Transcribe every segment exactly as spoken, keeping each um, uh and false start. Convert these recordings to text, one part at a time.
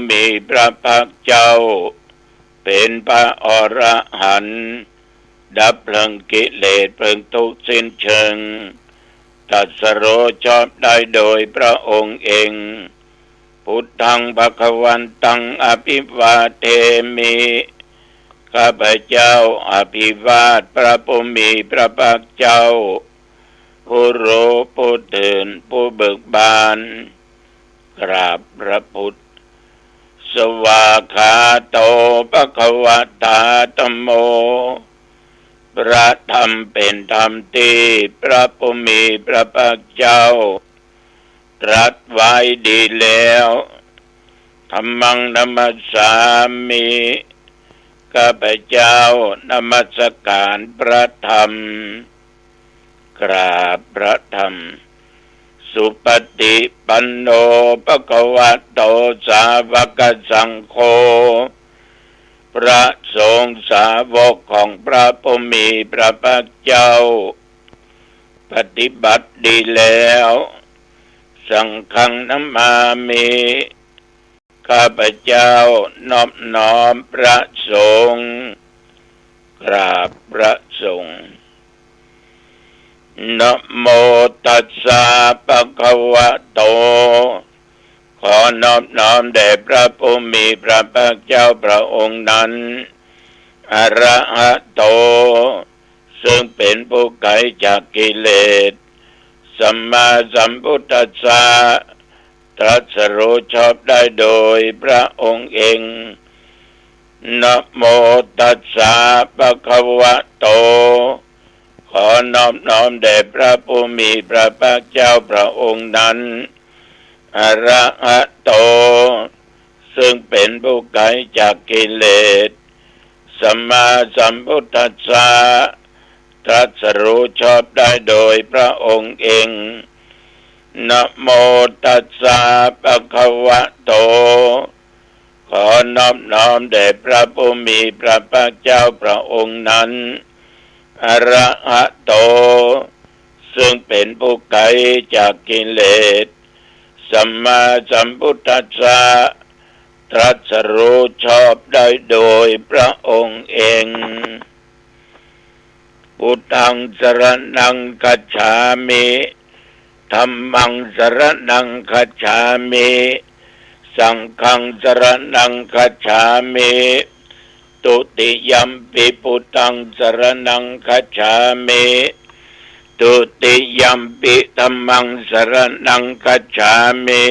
มีพระภาคเจ้า เป๋นพระอรหันต์ ดับเพลิงกิเลสเพลิงทุกข์สิ้นเชิง ตรัสรู้ชอบได้โดยพระองค์เอง Buddhaṃ bhagavantaṃ abhivādemi ข้าพเจ้าอภิวาทพระผู้มีพระภาคเจ้า ผู้รู้ผู้ตื่นผู้เบิกบาน กราบพระพุทธ Svākkhāto bhagavatā dhammo พระธรรมเป๋นธรรมตี้พระผู้มีพระภาคเจ้า ตรัสไว้ดีแล้ว Dhammaṃ namassāmi ข้าพเจ้านมัสการพระธรรม กราบพระธรรม Supaṭipanno bhagavato sāvakasaṅgho พระสงฆ์สาวกของพระผู้มีพระภาคเจ้า ปฏิบัติดีแล้ว Saṅghaṃ namāmi ข้าพเจ้านอบน้อมพระสงฆ์ กราบพระสงฆ์ Namo tassa bhagavato ขอนอบน้อมแด่พระผู้มีพระภาคเจ้าพระองค์นั้น Arahato ซึ่งเป๋นผู้ไกลจากกิเลส Sammāsambuddhassa ตรัสรู้ชอบได้โดยพระองค์เอง Namo tassa bhagavato ขอนอบน้อมแด่พระผู้มีพระภาคเจ้าพระองค์นั้น Arahato ซึ่งเป๋นผู้ไกลจากกิเลส Sammāsambuddhassa ตรัสรู้ชอบได้โดยพระองค์เอง Namo tassa bhagavato ขอนอบน้อมแด่พระผู้มีพระภาคเจ้าพระองค์นั้น Arahato ซึ่งเป๋นผู้ไกลจากกิเลส Sammāsambuddhassa ตรัสรู้ชอบได้โดยพระองค์เอง Buddhaṃ saraṇaṃ gacchāmi. Dhammaṃ saraṇaṃ gacchāmi. Saṅghaṃ saraṇaṃ gacchāmi. Dutiyampi buddhaṃ saraṇaṃ gacchāmi. Dutiyampi dhammaṃ saraṇaṃ gacchāmi.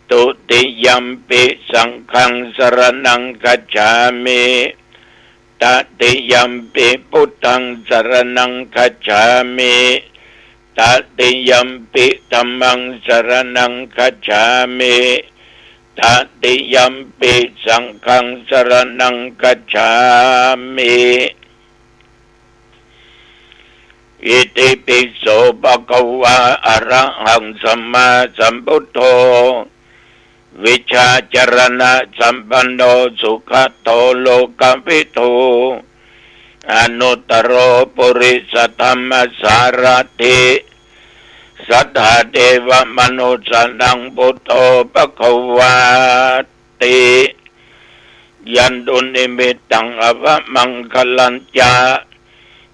Dutiyampi saṅghaṃ saraṇaṃ gacchāmi. Tatiyampi buddhaṃ saraṇaṃ gacchāmi. Tatiyampi dhammaṃ saraṇaṃ gacchāmi. Tatiyampi saṅghaṃ saraṇaṃ gacchāmi. Itipi so bhagavā arahaṃ sammāsambuddho vijjācaraṇasampanno sugato lokavidū anuttaro purisadammasārathi satthā devamanussānaṃ buddho bhagavāti. Yandunnimittaṃ avamaṅgalañca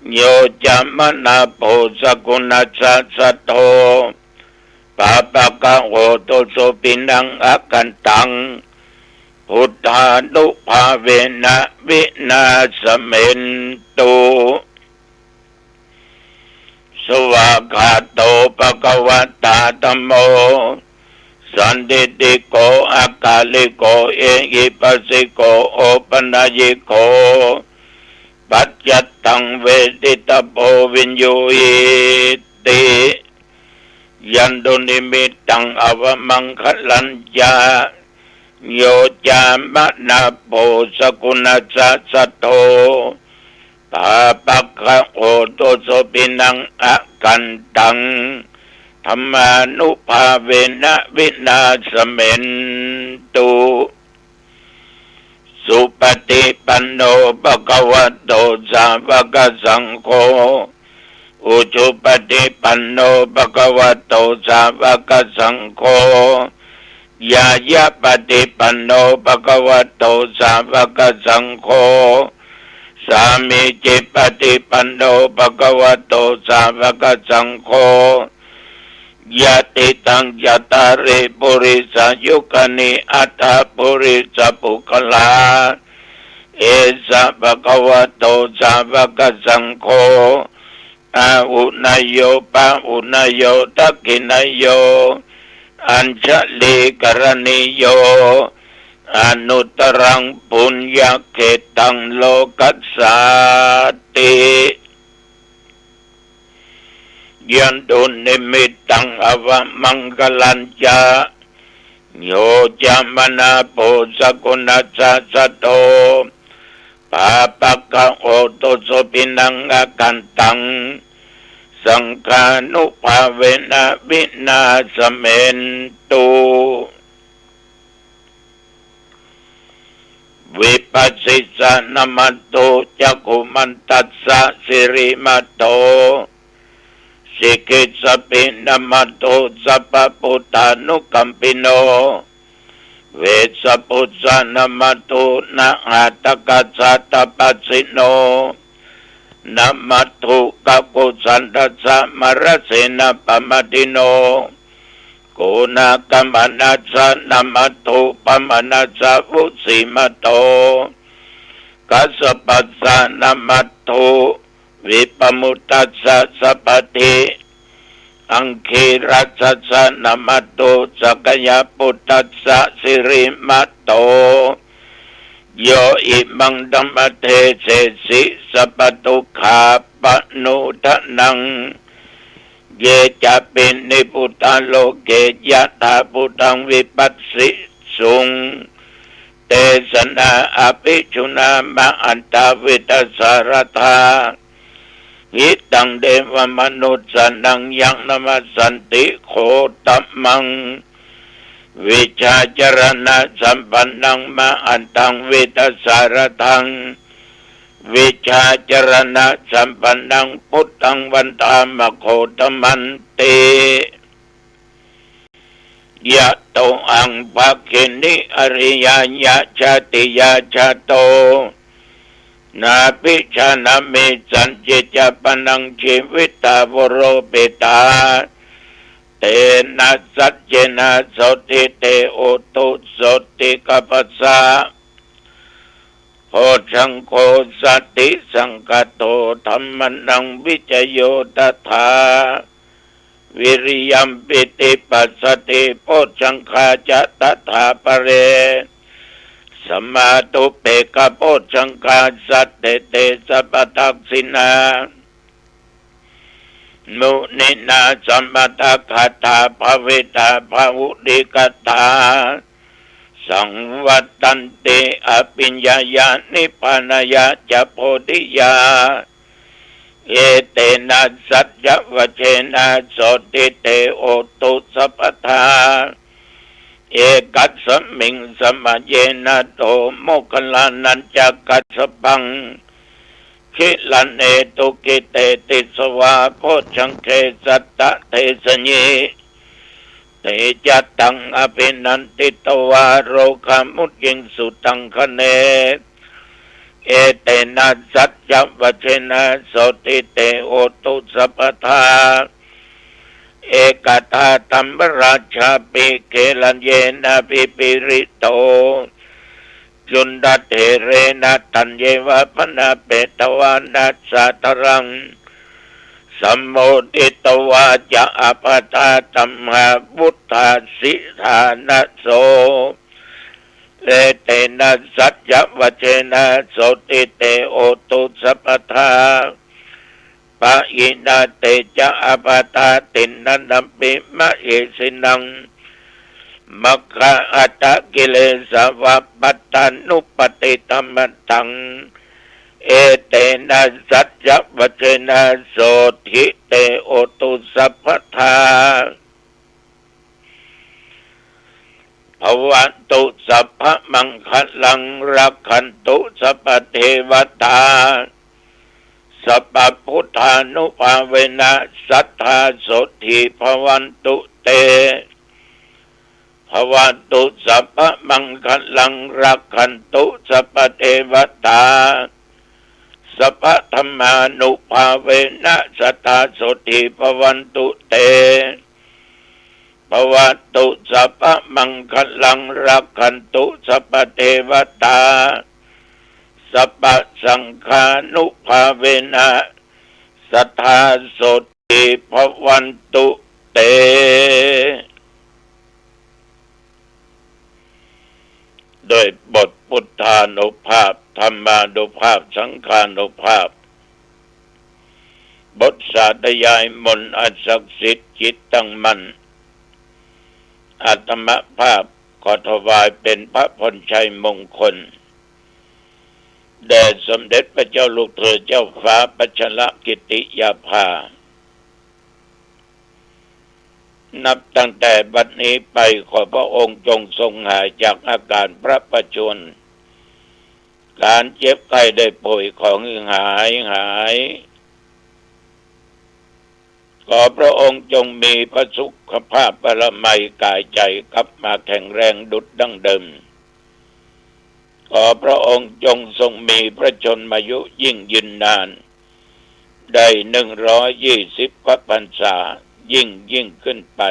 yo cāmanāpo sakuṇassa saddo pāpaggaho dussupinaṃ akantaṃ buddhānubhāvena vināsamentu. Svākkhāto bhagavatā dhammo sandiṭṭhiko akāliko ehipassiko opanayiko paccattaṃ veditabbo viññūhīti. Yandunnimittaṃ avamaṅgalañca yo cāmanāpo sakuṇassa saddo pāpaggaho dussupinaṃ akantaṃ dhammānubhāvena vināsamentu. Supaṭipanno bhagavato sāvakasaṅgho ujupaṭipanno bhagavato sāvakasaṅgho ญาญาปะติปันโน ภะคะวะโต สาวะกะสังโฆ สามีจิปะติปันโน ภะคะวะโต สาวะกะสังโฆ ยะติตัง จัตตาริ ปุริสายุกานิ อัตถะ ปุริสะปุคคลา เอสะ ภะคะวะโต สาวะกะสังโฆ อาหุเนยโย ปาหุเนยโย ทักขิเนยโย อัญชลีกะรณีโย อนุตตรัง ปุญญะเขตตัง โลกัสสาติ ยันตุนิมิตตัง อวะมังคะลัญจะ โย จะมะนาโพ สะกุณัสสะสะโต ปาปะกะโหตุ สุขินัง อะคันตัง สังฆานุภาเวนะ วินาสเมนตุ วิปัสสิสะนะมัตถุ จักขุมันตัสสะ สิริมัตโถ สิกิสสะปินะมัตถุ สัพพะปุทธานุกัมปิโน เวสสะปุสสะนะมัตถุ นะหะตะกัสสะตะปัสสิโน นะมัตถุ กะกุสันทัสสะ มะระเสนะปะมะทิโน โกนะกะมะนัสสะ นะมัตถุ ปะมะนัสสะ วุสิมัตโต กัสสะปัสสะ นะมัตถุ วิปะมุตตัสสะ สัพพะทิ อังคีรัสสะ นะมัตถุ สักกะยะปุตตัสสะ สิริมัตโต โย อิมัง ธัมมะเทเสสิ สัพพะทุกขาปะโมทะนัง เยจะปิ นิพพุทธา โลเก ยะถาภูตัง วิปัสสิสุง เตสะนา อะภิชุนามะ อัตถา วีตะสาระธา หิตัง เทวะมนุสสานัง ยัง นะมัสสันติ โคตะมัง วิชชาจะระณะสัมปันนัง มะหันตัง วีตะสาระธัง วิชชาจะระณะสัมปันนัง พุทธัง วันทามะ โคตะมันติ ยะโต อะหัง ภักขินี อะริยะยะ ชาติยะ จาโต นาภิชานะมิ สัญญิจจะ ปะนัง จีวิตา วะโรปิตา เตนะ สัจเจนะ โสตถิ เต โหตุ โสตถิ กัปปะสะ โพชฌังโฆ สัตถิสังคาโต ธัมมานัง วิจโย ตถา วิริยัม ปีติ ปัสสะติ โพชฌังคา จะ ตถา ปะเร สะมา ตุปเปกขะโพชฌังคา สัตเต เต สัพพะทักขิณา มุนินา สะมะตะกะถา ภะวิตา บาหุลีกะถา สังวัตตันติ อะภิญญายะ นิพพานายะ จะ โพธิยา เอเตนะ สัจจะวะเจนะ โสตถิ เต โหตุ สัพพะทา เอกัสสะมิง สะมะเยนะ โต โมคคัลลานัญจะ กัสสะปัง กิรันเอตุ กิเตติสวา โพชฌังเก สัตตะเทสะยิ เตจะตัง อะภินันทิตวา โรกามุจจิงสุตังคะเน เอเตนะ สัจจะวะเจนะ โสตถิ เต โหตุ สัพพะทา เอกะทาตัมมะราชาปิ เกรัญเยนะ อภิปะริตโต จุณฑะเถเรนะ ตัญเยวะ ภะนะเปตวานะ สาทะรัง สะโมทิตวา จะ อะปะทา ตัมหา วุฏฐาสิฐานะโส เอเตนะ สัจจะวะเจนะ โสตถิ เต โหตุ สัพพะทา ปะหินะ เตจะ อะปะทา ติณะนะปิ มะเหสินัง มัคคะอะทะกิเลสะวะ ปัตตานุปัฏฐิตะมะตัง เอเตนะ สัจจะวะเจนะ โสตถิ เต โหตุ สัพพะทา ภะวันตุ สัพพะมังคะลัง รักขันตุ สัพพะเทวะตา สัพพะพุทธานุภาเวนะ สัตถา โสตถิ ภะวันตุ เต โพ ภวตุ สัพพะมังคะลัง รักขันตุ สัพพะเทวะตา สัพพะธัมมานุภาเวนะ สะทา โสตถี ภวันตุ เต ภวตุ สัพพะมังคะลัง รักขันตุ สัพพะเทวะตา สัพพะสังฆานุภาเวนะ สะทา โสตถี ภวันตุ เต ด้วยบทพุทธานุภาพ ธัมมานุภาพ สังฆานุภาพ บทสาธยายมนต์อันศักดิ์สิทธิ์ จิตตั้งมั่น อาตมภาพขอถวายเป็นพระพรชัยมงคล แด่สมเด็จพระเจ้าลูกเธอเจ้าฟ้าพัชรกิติยาภา นับตั้งแต่บัดนี้ไปขอพระองค์จงทรงหายจากอาการพระประชวร การเจ็บไข้ได้ป่วยขอให้หาย หาย ขอพระองค์จงมีพระสุขภาพพลามัยกายใจกลับมาแข็งแรงดุจดั้งเดิม ขอพระองค์จงทรงมีพระชนมายุยิ่งยืนนาน ได้หนึ่งร้อยยี่สิบพระพรรษายิ่งยิ่งขึ้นไป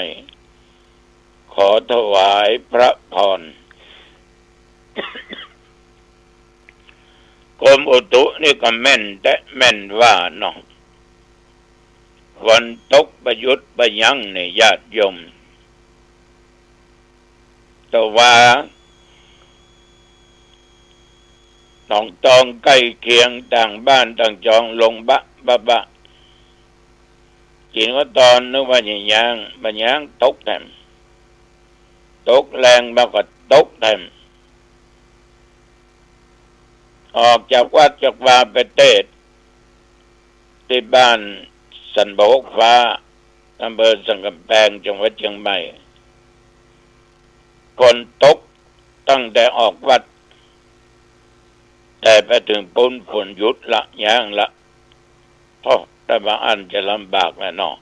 ขอถวายพระพร กรมอุตุนี่ก็แม่นแต๊แม่นว่าเนาะ ฝนตกบ่หยุดบ่ยั้งเนี่ยญาติโยม แต่ว่าน้องตองใก้เคียงต่างบ้านต่างจองลงบะบะบะ กิ๋นข้าวตอนนึกว่าจะยั้ง บ่ยั้ง ตกแถม ตกแรงบ่ก็ตกแถม ออกจากวัดจากวาไปเตศน์ ตี้บ้านสันป่าฮกฟ้า อำเภอสันก๋ำแปง จังหวัดเจียงใหม่ ฝนตกตั้งแต่ออกวัด แต่ไปเถิงปู๊นฝนหยุดละ ยั้งละ โอ้ แต่บางอันจะลำบากแหละเนาะ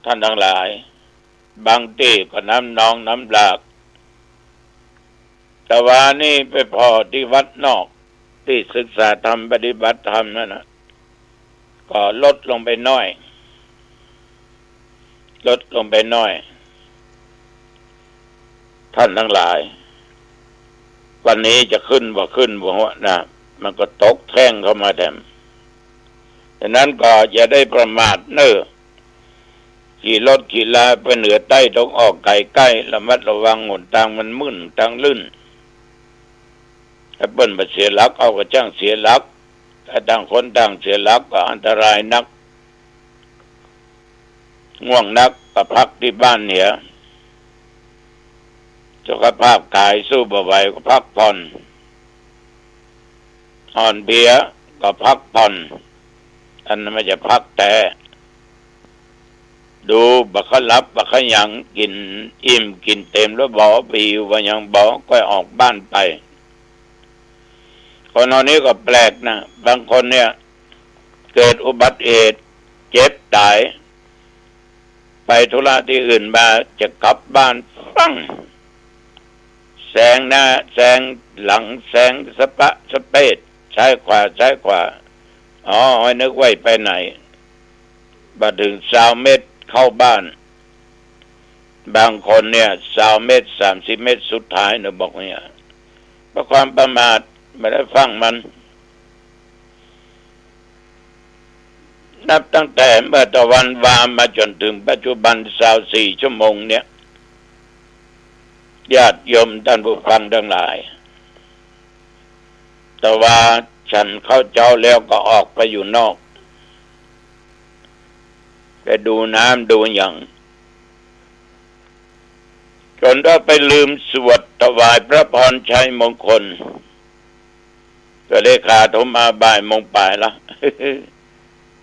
ท่านทั้งหลาย บางตี้ก็น้ำนองน้ำหลาก แต่วานี้ไปผ่อตี้วัดนอก ตี้ศึกษาธรรมปฏิบัติธรรมนั่นน่ะ ก็ลดลงไปหน้อย ลดลงไปหน้อย ท่านทั้งหลาย วันนี้จะขึ้นบ่ขึ้นบ่ฮู้นะ มันก็ตกแท่งเข้ามาแถม ฉะนั้นก็อย่าได้ประมาทเน่อ ขี่รถขี่ลาไปเหนือใต้ต้องออกไกลใก้ ระมัดระวัง หนตางมันมืดตางลื่น ถ้าเปิ้นบ่เสียหลัก เอาก็จ้างเสียหลัก ถ้าต่างคนต่างเสียหลักก็อันตรายนัก ง่วงนักก็พักตี้บ้านเหีย สุขภาพกายสู้บ่ไหวก็พักผ่อน อ่อนเพลียก็พักผ่อน อันนั้นมันจะพักแต๊ ดูบ่าขะหลับบ่าขะหยัง กิ๋นอิ่มกิ๋นเต็มแล้วบ่ บ่หิวบ่หยังบ่ ก็ออกบ้านไป คนเฮานี้ก็แปลกนะ บางคนเนี่ย เกิดอุบัติเหตุ เจ็บต๋าย ไปธุระตี้อื่นมา จะกลับบ้านฟั่ง แซงหน้า แซงหลัง แซงสะปะสะเปด ซ้ายขวา ซ้ายขวา อ๋อ นึกว่าไปไหน บ่าเถิงซาวเมตรเข้าบ้าน บางคนเนี่ย ซาวเมตร สามสิบเมตรสุดท้ายเน่อ บอกเนี่ย เพราะความประมาท บ่ได้ฟั่งมัน นับตั้งแต่เมื่อตะวันวามาจ๋นเถิงปัจจุบัน ซาวสี่ชั่วโมงเนี่ย ญาติโยมต้านผู้ฟังตังหลาย แต่ว่าฉันข้าวเจ๊าแล้วก็ออกไปอยู่นอก ไปดูน้ำดูหยัง จ๋นว่าไปลืมสวดถวายพระพรชัยมงคล ก็เลยขาดโทรมาบ่ายโมงป๋ายละ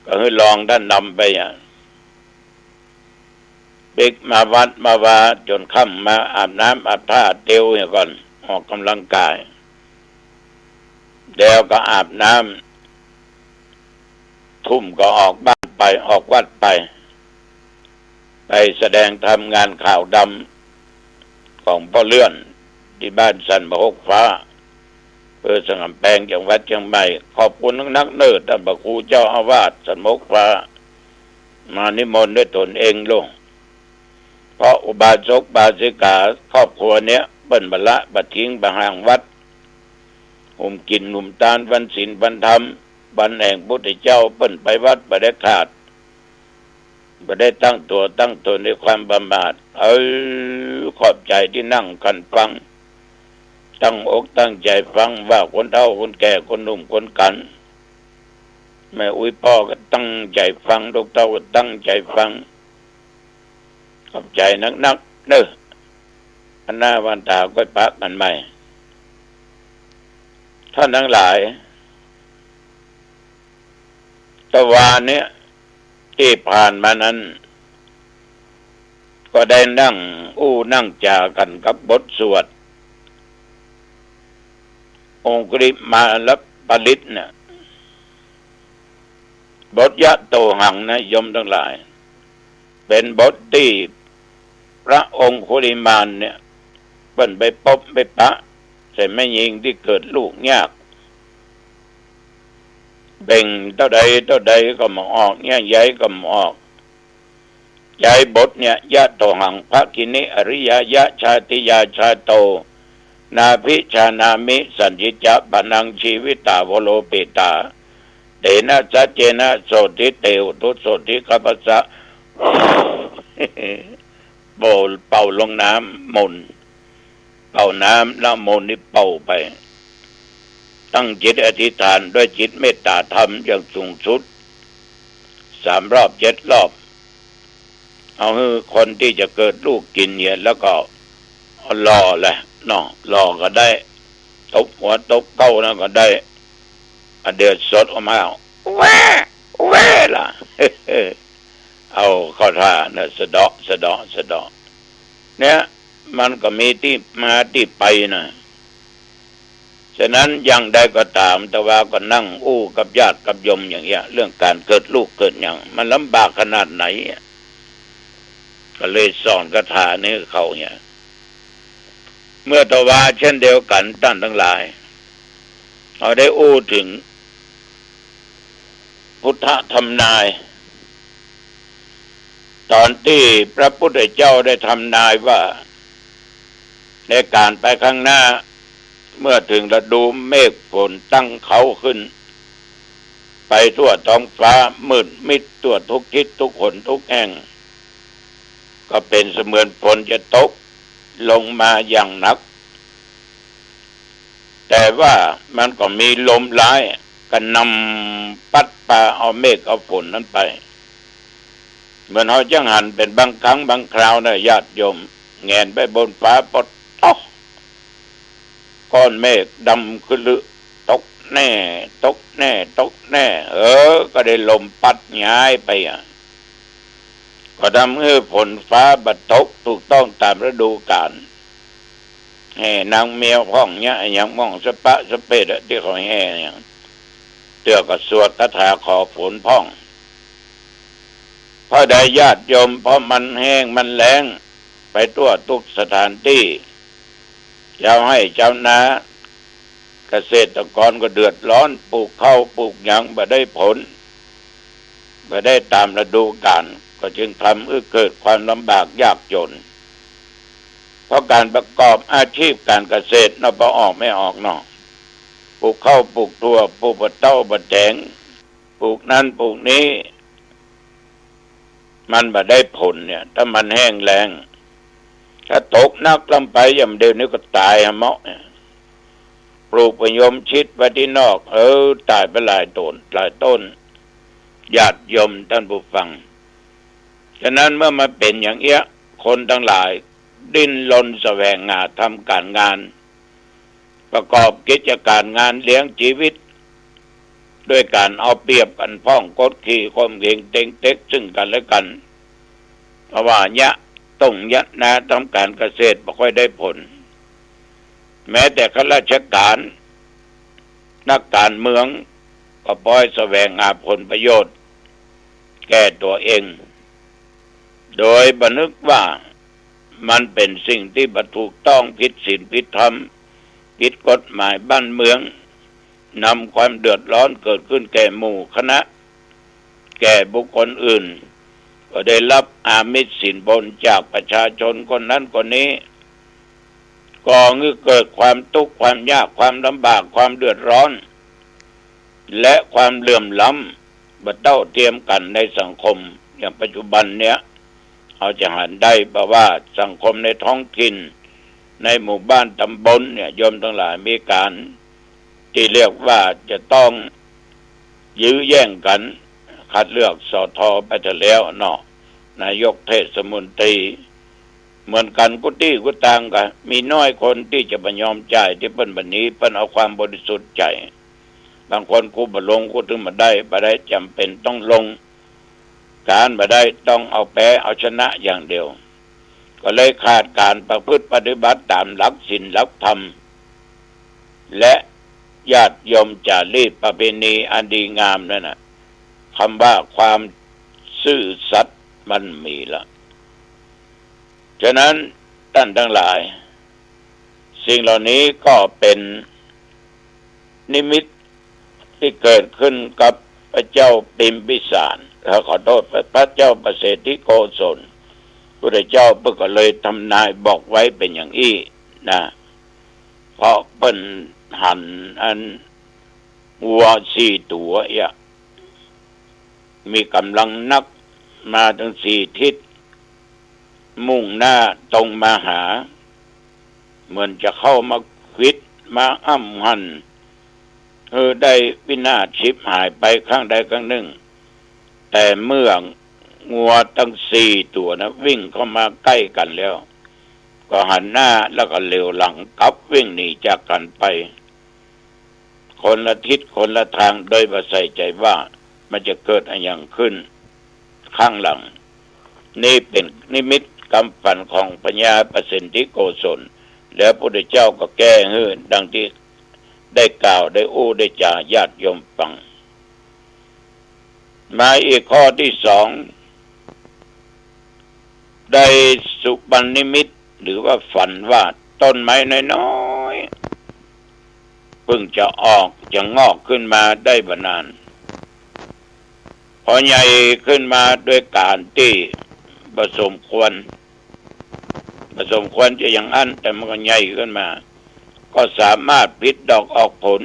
ก็หื้อรองต้านนำไปอ่ะ ปิ๊กมาวัดมาวาจ๋นค่ำ มาอาบน้ำอาบท่าเตียวเหียก่อน ออกกำลังกาย แล้วก็อาบน้ำ ทุ่มก็ออกบ้านไป ออกวัดไป ไปแสดงธรรมงานขาวดำ ของป้อเลื่อน ตี้บ้านสันมะฮกฟ้า อำเภอสันก๋ำแปง จังหวัดเจียงใหม่ ขอบคุณนักๆ เน่อต้านพระครูเจ้าอาวาสสันมะฮกฟ้า มานิมนต์ด้วยตนเองลง เพราะอุบาสกอุบาสิกาครอบครัวเนี้ย เปิ้นบ่ละบ่ทิ้งบ่ห่างวัด หุมกิ๋นหุมตาน ฟังศีลฟังธรรม วันแห่งพุทธเจ้า เปิ้นไปวัดบ่ได้ขาด บ่ได้ตั้งตั๋วตั้งต๋นด้วยความประมาท เออ ขอบใจ๋ตี้นั่งกั๋นฟัง ตั้งอกตั้งใจ๋ฟัง ว่าคนเฒ่าคนแก่ คนหนุ่มคนกั๋น แม่อุ๊ยป้อก็ตั้งใจ๋ฟัง ลูกเต้าก็ตั้งใจ๋ฟัง ขอบใจ๋นักๆ เน่อ วันหน้าวันต๋าก้อยปะกั๋นใหม่ ท่านตังหลาย ตะวาเนี้ย ตี้ผ่านมานั้น ก็ได้นั่งอู้นั่งจ๋ากั๋นกับบทสวด องคุลิมาลปริตรเนี่ย บทยะโตหังนะโยมตังหลาย เป๋นบทตี้พระองคุลิมาลเนี่ย เปิ้นไปปบไปปะใส่แม่ญิงตี้เกิดลูกยาก เบ่งเต้าใดเต้าใดก็บ่ออก เยียะใยก็บ่ออก ใจ๋บทเนี่ย ยะโตหัง ภะคินิ อะริยายะ ชาติยาชาโต นาภิจานามิ สันทิจะ ปะนัง ชีวิตา วโรปิตา เตนะ สัจเจนะ โสตถิ เต โหตุ โสตถิ คัพพะสะ เป่า เป่าลงน้ำมนต์ เป่าน้ำละมนต์นี่เป่าไป ตั้งจิตอธิษฐานด้วยจิตเมตตาธรรมอย่างสูงสุด สามรอบเจ็ดรอบ เอาหื้อคนตี้จะเกิดลูกกิ๋นเหีย แล้วก็หล่อแหละเนาะ หล่อก็ได้ ตบหัวตบเก๊านั้นก็ได้ เอาเดือดสดออกมา แว่ แว่ล่ะ เอาเข้าท่านะ สะเดาะ สะเดาะ สะเดาะ เนี่ย มันก็มีตี้มาตี้ไปนะ ฉะนั้นอย่างใดก็ต๋าม ตะวาก็นั่งอู้กับญาติกับโยมอย่างเงี้ย เรื่องก๋านเกิดลูกเกิดหยัง มันลำบากขนาดไหนอะ ก็เลยสอนคาถานี้เขาเนี่ย เมื่อตะวาเช่นเดียวกั๋นต้านตังหลาย เฮาได้อู้เถิง พุทธทำนาย ต๋อนตี้พระพุทธเจ้าได้ทำนายว่า ในก๋านไปข้างหน้า เมื่อเถิงฤดูเมฆฝนตั้งเค้าขึ้น ไปทั่วท้องฟ้า มืดมิดทั่วทุกทิศทุกหนทุกแห่ง ก็เป๋นเสมือนฝนจะตกลงมาอย่างหนัก แต่ว่ามันก็มีลมร้ายกระหน่ำปั๊ดปาเอาเมฆเอาฝนนั้นไป เหมือนเฮาจั้งหันเป๋นบางครั้งบางคราวนะญาติโยม แหงนไปบนฟ้า ปะต๊อ ก้อนเมฆดำครึ ตกแน่ ตกแน่ ตกแน่ เออ ก็ได้ลมปั๊ดย้ายไปอะ ก็ทำหื้อฝนฟ้าบ่ตกถูกต้องต๋ามฤดูก๋าล แห่นางแมวพ่องเนี่ย อะหยังพ่อง สะปะสะเปดอะ ตี้เขาแห่เนี่ย เตื้อก็สวดคาถาขอฝนพ่อง เพราะใดญาติโยม เพราะมันแห้งมันแล้งไปทั่วทุกสถานตี้ จาวไฮ่จาวนา เกษตรกรก็เดือดร้อน ปลูกข้าวปลูกหยังบ่ได้ผล บ่ได้ต๋ามฤดูก๋าล ก็จึงทำหื้อเกิดความลำบากยากจ๋น เพราะก๋านประกอบอาชีพก๋านเกษตรเนาะ บ่ออกไม่ออกเนาะ ปลูกข้าวปลูกถั่ว ปลูกบ่าเต้าบ่าแต๋ง ปลูกนั้นปลูกนี้ มันบ่ได้ผลเนี่ย ถ้ามันแห้งแล้ง ถ้าตกหนักล้ำไป อย่างเดี๋ยวนี้ก็ต๋ายหาเมาะเนี่ย ปลูกมะยมชิดไว้ตี้นอก เออ ต๋ายไปหลายต้น หลายต้น ญาติโยมต้านผู้ฟัง ฉะนั้นเมื่อมันเป๋นอย่างเอี้ย คนตังหลายดิ้นรนแสวงหาทำก๋านงาน ประกอบกิจก๋านงานเลี้ยงจีวิต ด้วยก๋านเอาเปรียบกั๋นพ่อง กดขี่ข่มเหงเต็งเต็กซึ่งกั๋นและกั๋น เพราะว่าเยียะต้งเยียะนาทำก๋านเกษตรบ่ค่อยได้ผล แม้แต่ข้าราชก๋าน นักก๋านเมือง ก็ปอยแสวงหาผลประโยชน์แก่ตั๋วเอง โดยบ่นึกว่า มันเป๋นสิ่งตี้บ่ถูกต้อง ผิดศีลผิดธรรม ผิดกฎหมายบ้านเมือง นำความเดือดร้อนเกิดขึ้นแก่หมู่คณะ แก่บุคคลอื่น ก็ได้รับอามิสสินบนจากประชาชนคนนั้นคนนี้ ก่อหื้อเกิดความตุ๊กข์ความยาก ความลำบาก ความเดือดร้อน และความเหลื่อมล้ำ บ่เต้าเตียมกั๋นในสังคม อย่างปัจจุบันเนี้ย เฮาจะหันได้บ่ว่าสังคมในท้องถิ่น ในหมู่บ้านตำบลเนี่ย โยมตังหลาย มีก๋านตี้เรียกว่าจะต้องยื้อแย่งกั๋น คัดเลือก สอทอ ไปเสียแล้วเนาะ นายกเทศมนตรี เหมือนกั๋นกู้ตี้กู้ตาง ก็มีน้อยคนตี้จะบ่ยอมจ่ายตี้เปิ้นบ่หนี เปิ้นเอาความบริสุทธิ์ใจ๋ บางคนกู้บ่ลง กู้ถึงบ่ได้ บ่ได้จ๋ำเป๋นต้องลง ก๋านบ่ได้ต้องเอาแป๊เอาชนะอย่างเดียว ก็เลยขาดก๋านประพฤติปฏิบัติต๋ามหลักศีลหลักธรรม และญาติโยมจ๋ารีตประเพณีอันดีงามนั่นน่ะ กำว่าความซื่อสัตย์มันมีละ ฉะนั้นต้านตังหลาย สิ่งเหล่านี้ก็เป๋นนิมิตตี้เกิดขึ้นกับพระเจ้าพิมพิสาร เอ่อ ขอโต้ษ พระเจ้าประเสนทิโกศล พุทธเจ้าเปิ้นก็เลยทำนายบอกไว้เป๋นอย่างอี้นะ เพราะเปิ้นหันอันวัวสี่ตั๋วเอี้ย มีก๋ำลังนัก มาตึงสี่ทิศ มุ่งหน้าตรงมาหา เหมือนจะเข้ามาขวิดมาอ้ำหั่น หื้อได้วินาศฉิบหายไปข้างใดข้างนึ่ง แต่เมื่องัวตึงสี่ตั๋วนะ วิ่งเข้ามาใก้กั๋นแล้ว ก็หันหน้าแล้วก็เหลียวหลังกลับวิ่งหนีจากกั๋นไป คนละทิศคนละตาง โดยบ่ใส่ใจ๋ว่ามันจะเกิดอะหยังขึ้นข้างหลัง นี่เป๋นนิมิตกำฝันของพญาประเสนทิโกศล แล้วพุทธเจ้าก็แก้หื้อดังตี้ได้กล่าวได้อู้ได้จ๋าญาติโยมฟัง มาอีกข้อตี้สอง ได้สุบรรณนิมิต หรือว่าฝันว่าต้นไม้น้อยๆ เพิ่งจะออกจะงอกขึ้นมาได้บ่นาน พอใหญ่ขึ้นมาโดยก๋านตี้บ่สมควร บ่สมควรจะอย่างอั้น แต่มันก็ใหญ่ขึ้นมา ก็สามารถผลิดอกออกผล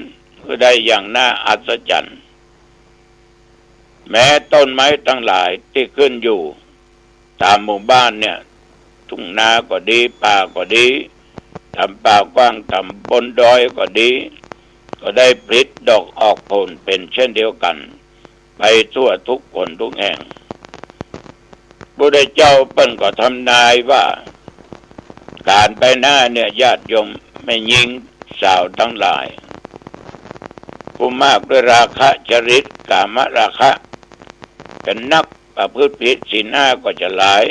ได้อย่างน่าอัศจรรย์ แม้ต้นไม้ตังหลายตี้ขึ้นอยู่ต๋ามหมู่บ้านเนี่ย ทุ่งนาก็ดี ป่าก็ดี ต๋ามป่ากว้าง ต๋ามบนดอยก็ดี ก็ได้ผลิดอกออกผลเป๋นเช่นเดียวกั๋น ไปทั่วทุกหนทุกแห่ง พุทธเจ้าเปิ้นก็ทำนายว่า ก๋านไปหน้าเนี่ย ญาติโยมแม่ญิงสาวตังหลาย ผู้มากด้วยราคะจริต กามราคะ จะนัก ประพฤติผิดศีลห้าก็จะหลาย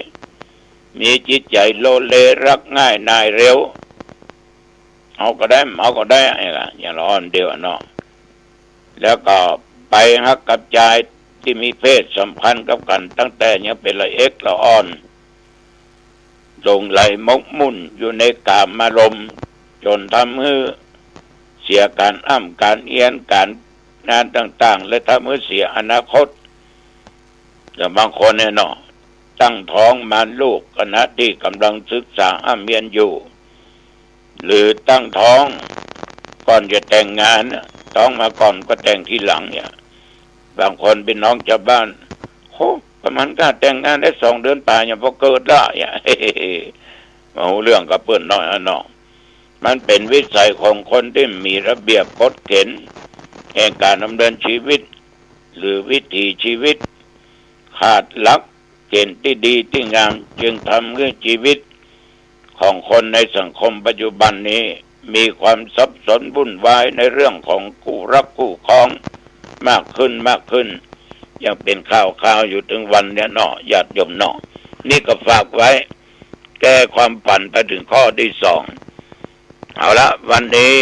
มีจิตใจ๋โลเล รักง่ายนายเร็ว เอาก็ได้ เอาก็ได้ อย่างละอ่อนเดียวเนาะ แล้วก็ไปฮักกับจายตี้มีเพศสัมพันธ์กับกั๋นตั้งแต่ยังเป๋นละเอ็กละอ่อน หลงใหลหมกมุ่นอยู่ในกามารมณ์ จ๋นทำหื้อเสียก๋านอ้ำก๋านเอียน ก๋านงานต่างๆ และทำหื้อเสียอนาคต อย่างบางคนเนี่ยเนาะ ตั้งท้องมานลูกขณะตี้ก่ำลังศึกษาอ้ำเฮียนอยู่ หรือตั้งท้องก่อนจะแต่งงานน่ะ ท้องมาก่อนก็แต่งทีหลังเนี่ย บางคนเป๋นน้องจาวบ้าน โห ประมาณก้าแต่งงานได้สองเดือนป๋ายยังปอเกิดละเนี่ย บ่ฮู้เรื่องกับเปิ้นน้อยอะเนาะ มันเป๋นวิสัยของคนตี้มีระเบียบกฎเก๋ณฑ์แห่งก๋านดำเนินชีวิต หรือวิถีชีวิต ขาดหลักเก๋ณฑ์ตี้ดีตี้งาม จึงทำหื้อชีวิตของคนในสังคมปัจจุบันนี้ มีความสับสนวุ่นวายในเรื่องของคู่รักคู่ครองมากขึ้น มากขึ้น ยังเป๋นข่าวๆ อยู่เถิงวันเนี้ยเนาะ ญาติโยมเนาะ นี่ก็ฝากไว้ แก้ความฝันไปเถิงข้อตี้สอง เอาละ วันนี้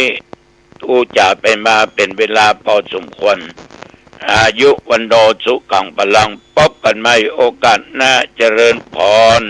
อู้จ๋าไปมาเป๋นเวลาปอสมควร อายุวัณโณสุขังพลัง ปบกั๋นใหม่โอกาสหน้า เจริญพร